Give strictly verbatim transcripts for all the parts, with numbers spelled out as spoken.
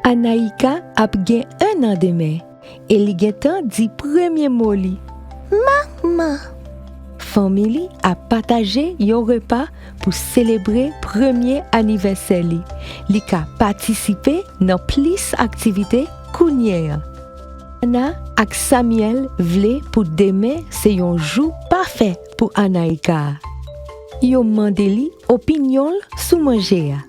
Anaïka ap gen en an demen e li gentan di premye mo li, Manman! Fanmi li ap pataje yon repa pou selebre premye anivèsè li. Li ka patisipe nan plis aktivite kounye a. Ana ak Samuel vle pou demen se yon jou pafè pou Anaïka a. Yo mande li opinyon l sou manje a.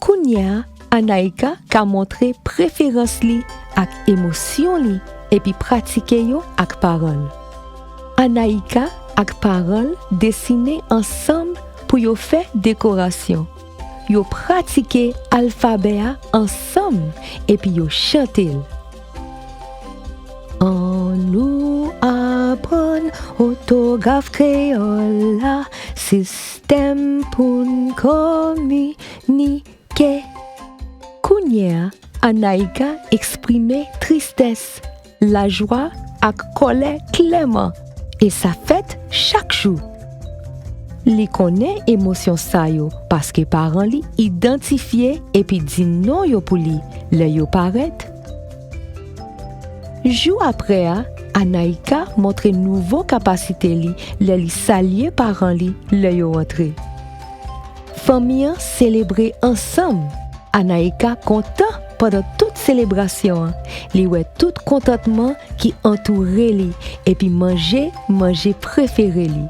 Kounye a, Anaïka ka montre preferans li ak emosyon li epi pratike yo ak paran l. Anaïka ak paran l desine ansanm pou yo fè dekorasyon. Yo pratike alfabè a ansanm epi yo chante l. Annou aprann òtograf kreyòl la, sistèm pou n kominike. Kounye a, Anaïka eksprime tristès, lajwa ak kòlè klèman, e sa fèt chak jou. Li konnen emosyon sa yo paske paran li idantifye epi di non yo pou li lè yo parèt. Jou apre a, Anaïka montre nouvo kapasite li lè li salye paran li lè yo antre. Fanmi an selebre ansanm. Anaïka kontan pandan tout selebrasyon an. Li wè tout kontantman ki antoure li epi manje manje prefere li.